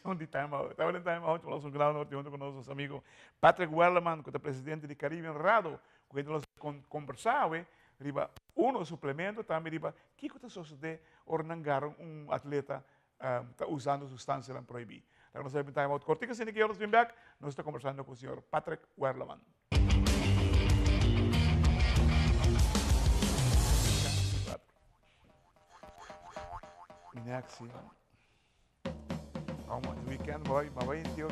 edicion di Time Out. Estaba den Time Out, nos un gran honor hunto cu nos, nos amigo Patrick Werleman, cu ta presidente di Caribbean Rado, cu nos conversa awe riba uno suplemento, tambe riba kico ta sosode ora nan gara un atleta ta usando sustancianan prohibi. Laga nos habi un time out cortico, asina que nos bin back, nos ta conversando cu señor Patrick Werleman. Next, Vamos, weekend boy, ma voy tío.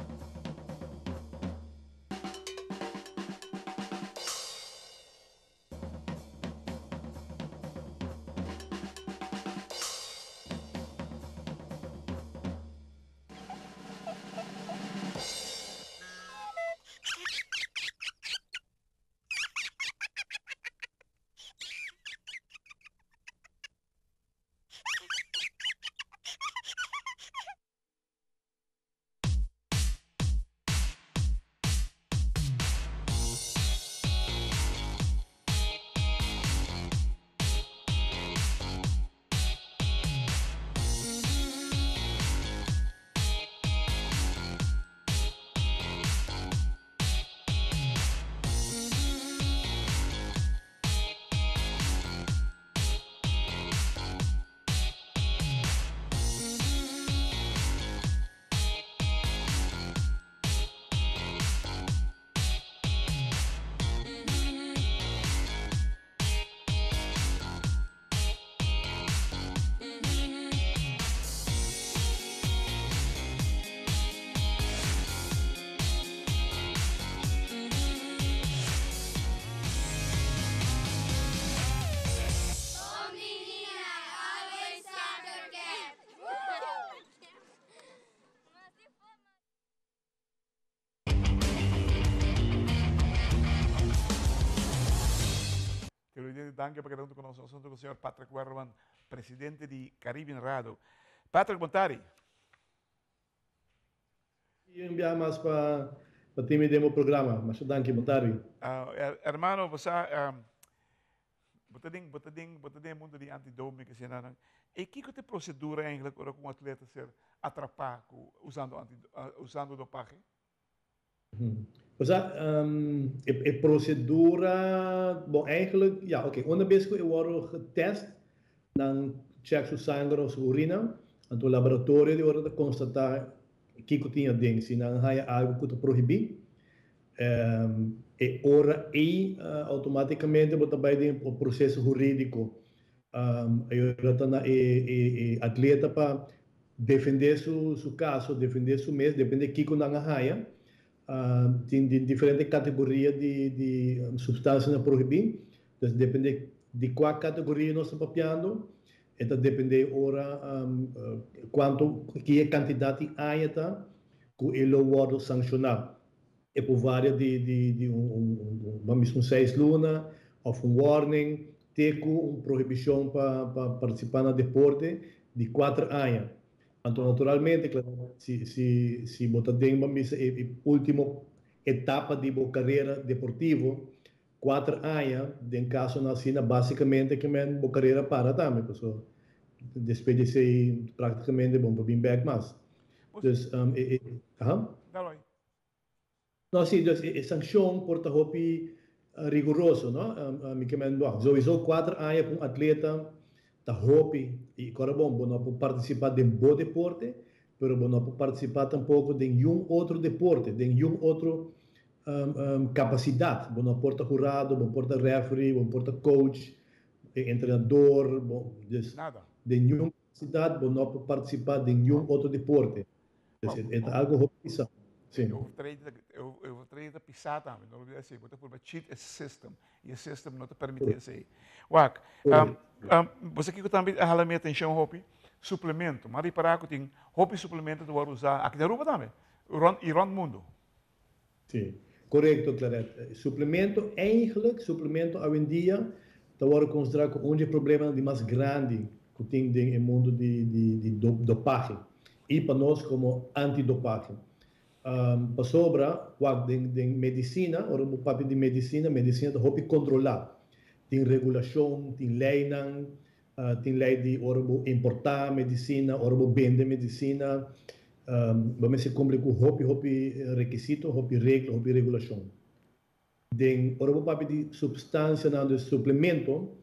Televidente, danki pa keda huntu ku nos. Nos huntu ku señor Patrick Werleman, presidente di Caribbean Rado. Patrick, bon tardi. Y un biaha mas pa pa tin mi den bo programa. Masha danki, bon tardi. Hermano, bo sa, bo ta den, bo ta den, bo ta den e mundo di anti-doping asina nan. E kiko ta e procedura eigenlijk ora ku un atleta ser atrapá ku usando anti, usando dopahe? Osea, e procedura, bon eigenlijk, ja oké, una bes ku e wòrdu getest, nan check su sanger of su urina, anto laboratorio di ora ta konstatá kiko tin aden, si nan haña algu ku ta prohibí, e ora ei outomátikamente bo ta bai den e proseso hurídiko. E ora ta na e atleta pa defendé su kaso, defendé su mes, depende kiko nan a haña. Tin diferente kategoria di supstansianan prohibí, dus depende di kua kategoria nos ta papiando, e ta depende ora kuantu, ki e kantidat di aña ta ku e lo wòrdu sanshoná. E por varia di un, ban bisa un seis luna òf un warning te ku un prohibishon pa partisipá na deporte di kuater aña. Anto naturalmente, klaro, si bo ta den, ban bisa, e último etapa di bo karera deportivo, kuater aña, den kasonan asina, básikamente ke men bo karera para tambe, pasobra despues di esei práktikamente bo no por bin bèk mas. Dus, e, aha. No, sí, dus e sancion por ta hopi riguroso, no? Mi ke men, bo, souiso cuater aña pa un atleta ta hopi, y kòrda bon, bo no por participa den bo deporte, pero bo no por participa tampoco den yun otro deporte, den yun otro capacidad. Bo no por ta hurado, bo no por ta referee, bo no por ta coach, entrenador, bo, dus, Nada. den yun capacidad bo no por participa den yun otro deporte. Dus e ta algo hopi pisá. Sí. E overtreding ta pisá tambe, no olbida esei. Bo ta purba cheat e system i e system no ta permití esei. Wak, bo sa kiko tambe a hala mi atenshon hopi? Suplemento. Mi a ripará ku tin hopi suplemento ta wòrdu usá aki na Aruba tambe, rònt i rònt mundu. Sí, korekto Claret. Suplemento, eigenlijk suplemento awendia ta wòrdu konsiderá ku un di e problemanan di mas grandi ku tin den e mundu di di dopahe i pa nos komo antidopahe. Pasobra wak den den medisina, ora bo papia di medisina, medisina ta hopi kontrolá. Tin regulashon, tin leinan, tin lei di ora bo importá medisina, ora bo bende medisina. Bo mester kumpli ku hopi hopi rekisito, hopi regla, hopi regulashon. Den ora bo papia di supstansianan di suplemento,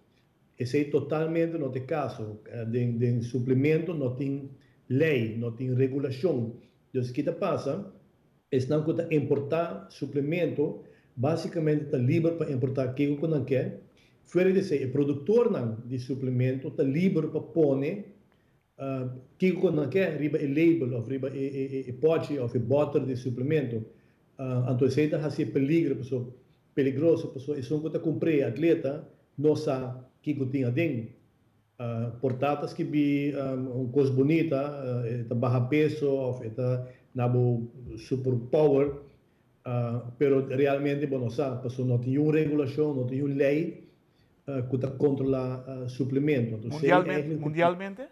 esei totalmente no ta e kaso. Den den suplemento no tin lei, no tin regulashon. Dus ki ta pasa, esnan ku ta importá suplemento básikamente ta liber pa importá kiko ku nan ke. Fuera di esei e produktornan di suplemento ta liber pa pone Kiko ku nan ke riba e label òf riba e pòchi òf e bòter di suplemento. Anto esei ta hasi e peligro paso peligroso paso esun ku ta kumpr'é e atleta no sa kiko tin aden. Por ta ta skibí un kos bunita, e ta baha peso òf e ta na bo super power, pero realmente bo no sa paso no tin niun regulashon, no tin niun lei ku ta kontrolá suplemento. Anto esei Mundialmente? eigenlijk Mundialmente?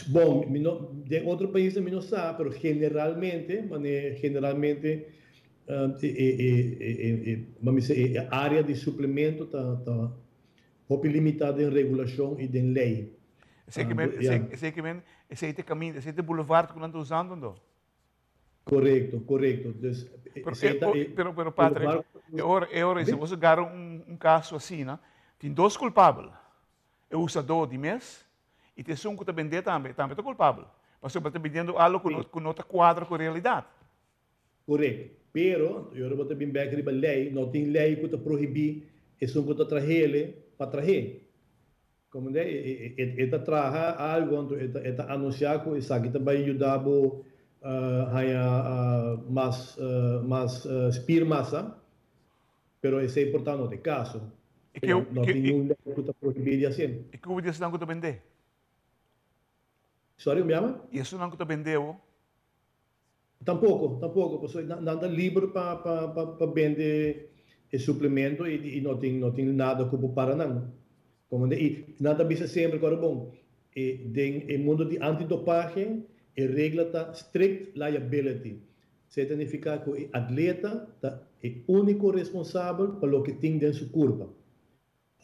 Bon, mi no, den otro paisnan mi no sa, pero generalmente, mane generalmente e e e e e ban bisa e área di suplemento ta ta hopi limitá den regulashon i den lei. Esei ke men, Ya. esei ke men, esei ta e kaminda, esei ta e boulevard ku nan ta usando anto? Korekto, korekto. Dus Pero, esei ta e pero, pero Patrick, boulevard. e ora, e ora, si boso gara un, un kaso asina, tin dos kulpabel. E usadó di mes i ta esun ku ta bendé tambe, tambe ta kulpabel. Pasobra ta bendiendo algo ku no, ku no ta kuadra ku realidat. Korekto. Pero, e ora bo ta bin bek riba lei, no tin lei ku ta prohibí esun ku ta trahele pa trah'é. Komende, e ta traha algu, anto e ta anunsiá ku esaki ta bai yuda bo haña mas mas spiermasa, pero esei por ta no ta e kaso. No tin niun lei ku ta prohibí di hasié. I ke di esnan ku ta bendé? Sorry, un biaha? I esunnan ku ta bendé bo? Tampoco, tampoco, pasobra nan ta liber pa pa pa bende e suplemento y no tin no tin nada cu por para nan. Comprende? Y nan ta bisa semper cu ora bon, e den e mundo di antidopahe e regla ta strict liability. Esey ta nifica cu e atleta ta e unico responsabel pa loke tin den su curpa.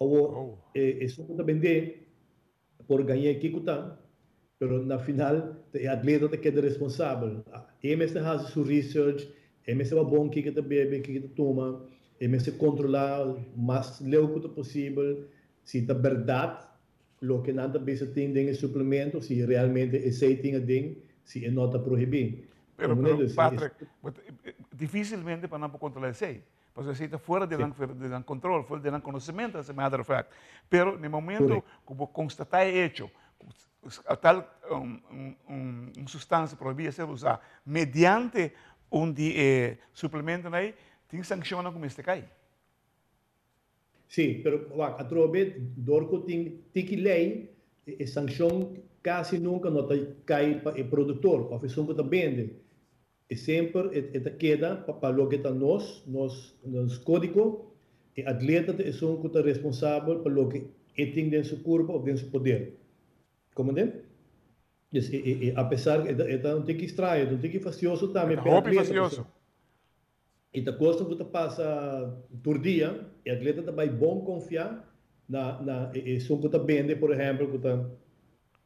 Awor, e esun ku ta bendé por gañ'é kiko ta, pero na final ta e atleta ta keda responsabel. E mester hasi su research, e mester wak bon kiko e ta bebe, kiko e ta tuma, e mester kontrolá mas leu ku ta posibel si ta bèrdat loke nan ta bisa tin den e suplemento, si realmente esei tin aden, si e no ta prohibí. Pero, pero, Patrick, dificilmente pa nan por kontrolá esei. Pasobra esei ta fuera di nan, di nan control, fuera di nan conocimento, as a matter of fact. Pero na e momento cu bo constata e hecho cu tal un sustancia prohibi a ser usa mediante un di e suplementonan ei, tin sanccionnan cu mester cay. Sí, pero wak, atrobe dor cu tin tiki ley, e sanccion casi nunca no ta cay pa e productor of esun cu ta bende. E semper e ta keda pa loke ta nos, nos nos kódigo, e atleta ta esun ku ta responsabel pa loke e tin den su kurpa òf den su poder. Komprendé? Dus e e e apesar ku e ta un tiki straño, e ta un tiki fastioso tambe E ta pa e hopi atleta fastioso. pasobra e ta kosnan ku ta pasa tur dia, e atleta ta bai bon konfiá na na e esun ku ta bende por ehèmpel ku ta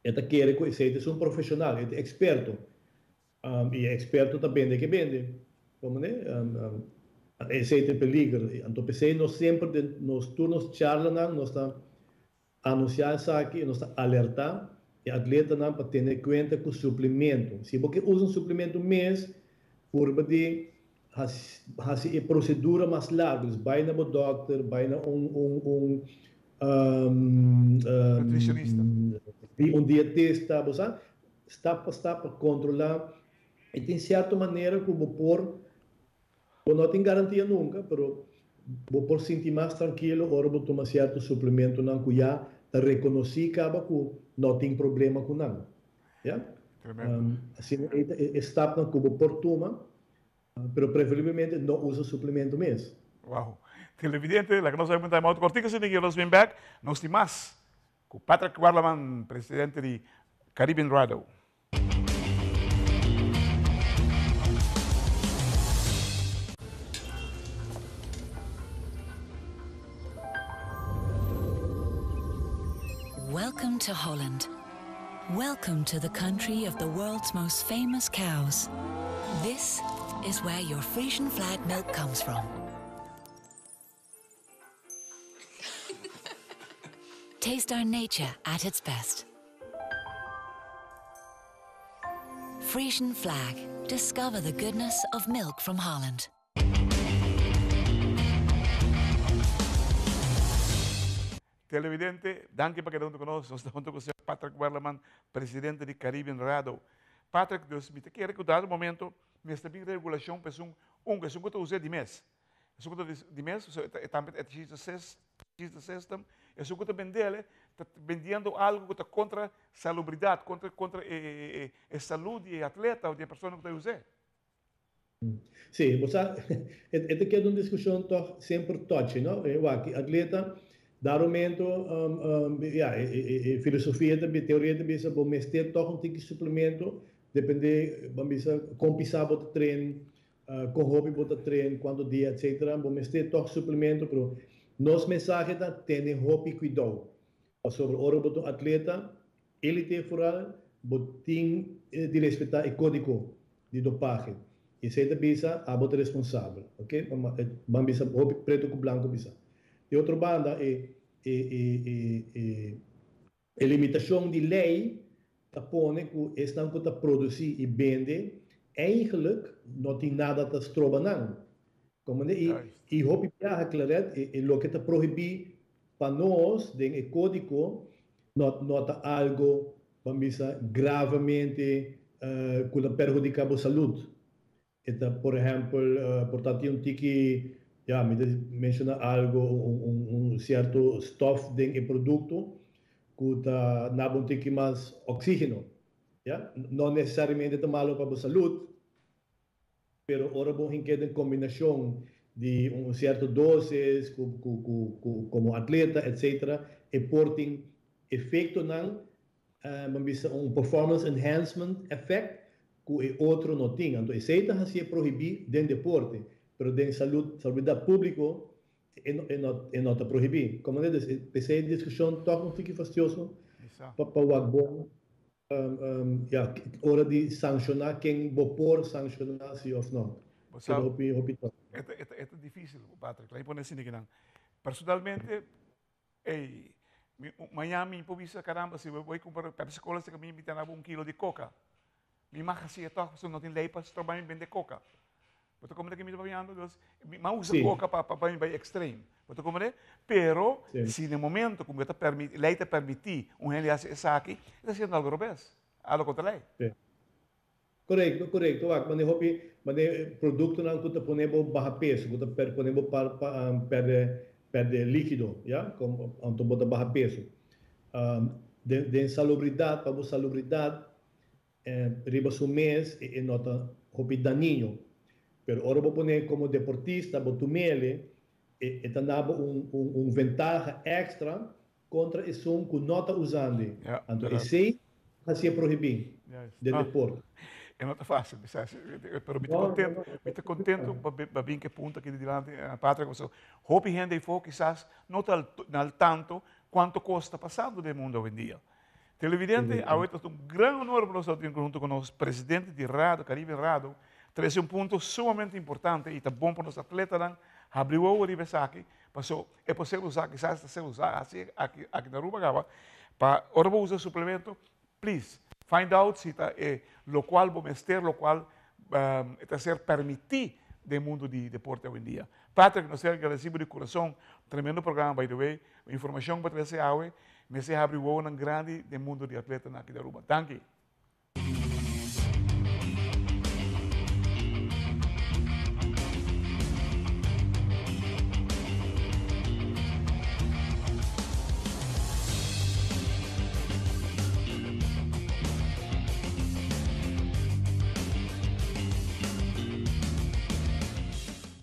e ta kere ku esei ta esun profeshonal, e ta eksperto. I e eksperto ta bende ke bende. Komprende? Esei ta e peliger. Anto p'esei nos semper den nos tur nos charlanan nos ta anunsiá esaki i nos ta alertá e atletanan pa tene kuenta ku suplimento. Si bo ke usa un suplimento mes, purba di hasi e prosedura mas largu. Dus bai na bo dòkter, bai na un un un Nutricionista. un dietista, bo sa. Stap pa stap pa kontrolá i tin sierto manera ku bo por, bo no tin garantia nunka, pero bo por sinti mas trankilo ora bo tuma sierto suplementonan ku ya ta rekonosí kaba ku no tin problema ku nan. Ya. Tremendo. Asina ei ta e stapnan ku bo por tuma, pero preferiblemente no usa suplemento mes. Wow. Televidente, laga nos bai un time out kortiko asina ki nos bin bek, nos tin mas Ku Patrick Werleman, presidente di Caribbean Rado. Welcome to Holland. Welcome to the country of the world's most famous cows. This is where your Frisian Flag milk comes from. Taste our nature at its best. Frisian Flag. Discover the goodness of milk from Holland. Televidente, danki pa keda hunto cu nos. Nos ta hunto cu señor Patrick Werleman, presidente di Caribbean Rado. Patrick, dus mi ta kere cu dado momento mester bin regulacion pa esun un, esun cu ta usa di mes. Esun cu ta di mes, e tambe ta cheat the system. Esun cu ta bendele, ta bendiendo algo cu ta contra salubridad, contra e salud di e atleta of di e persona cu ta us'e. Sí, bo sa, e ta keda un diskushon tòg semper touchy, no? E wak, e atleta, dar momento, ya, e filosofia ta bisa, teoria ta bisa, bo mester tòg un tiki suplemento, depende, ban bisa, kon pisá bo ta train, kon hopi bo ta train, kuantu dia, etcetera, bo mester tòg suplemento, pero nos mensahe ta tene hopi kuidou, pasobra ora bo ta un atleta, elite foral, bo tin di respetá e kódigo di dopahe. I esei ta bisa abo ta responsabel, ok? Ban bisa hopi preto ku blanko bisa. Di otro banda e e e e e e limitashon di lei ta pone ku esnan ku ta produsí i bende eigenlijk no tin nada ta stroba nan. Komende? I i hopi biaha Claret e e loke ta prohibí pa nos den e kódigo no no ta algo Ban bisa gravemente cu ta perhudica bo salud. E ta, por ehempel, por ta tin un tiki, ya, mi ta menciona algo, un cierto stof den e producto cu ta naba un tiki mas oxigeno, ya. No necesariamente ta malo pa bo salud, pero ora bo hink'é den combinacion di un cierto dosis cu cu cu cu como atleta etc. E por tin efectonan, ban bisa un performance enhancement effect cu e otro no tin. Anto esey ta hacié prohibí den deporte, pero den salud, salubridad publico e no e no e no ta prohibí. Como dus p'esey e discusion toch un tiki fastioso pa pa wak bon. Ya, ora di sanshoná ken bo por sanshoná si òf no. Bo sa, Keda hopi hopi tòf. E ta e ta e ta difísil, Patrick. Laat mi pone asina kinan. Personalmente, ey, mi mañana mi por bisa caramba si bo bai kumpra Pepsi Cola si mi invita nan un kilo di coca. Mi mag hasi e tòg pasobra no tin lei pa stroba mi bende coca. Bo ta comprende ke mi ta papiando? Dus, mi a usa coca pa pa mi bai extreme. Bo ta comprende? Pero, si na e momento ku mi ta permiti, lei ta permiti un hende hasi esaki, e ta hasiendo algo robes, algo kontra lei. Sí. Korekto, korekto. Wak, mane hopi, mane produktonan ku ta pone bo baha peso, ku ta pone bo pa pa pèrdè pèrdè líkido, ya, kom anto bo ta baha peso. Den den salubridat, pa bo salubridat, Riba su mes e no ta hopi daniño, pero ora bo pone como deportista bo tumele e ta na bo un ventaha extra contra esun cu no ta usande. Anto esey hacié prohibí den deporte. E no ta facil, pero mi ta contento, mi ta contento pa bin cu e punto aki dilanti, Patrick, pasobra hopi hende eyfo kisas no ta al tanto cuanto cos ta pasando den mundo awendia. Televidente, awe ta un gran honor pa nos ta tin hunto cu nos presidente di Rado, Caribbean Rado, trece un punto sumamente importante y ta bon pa nos atletanan habri wowo riba esaki, paso e por ser usa, kisas ta ser usa haci aki aki na Aruba caba, pa ora bo usa suplemento, please find out si ta e locual bo mester, locual e ta ser permiti den mundo di deporte awendia. Patrick, nos ta agradeci bo di curason, tremendo programa by the way, informacion bo trece awe, Mester habri wowonan grandi den mundo di atletanan aki di Aruba. Danki.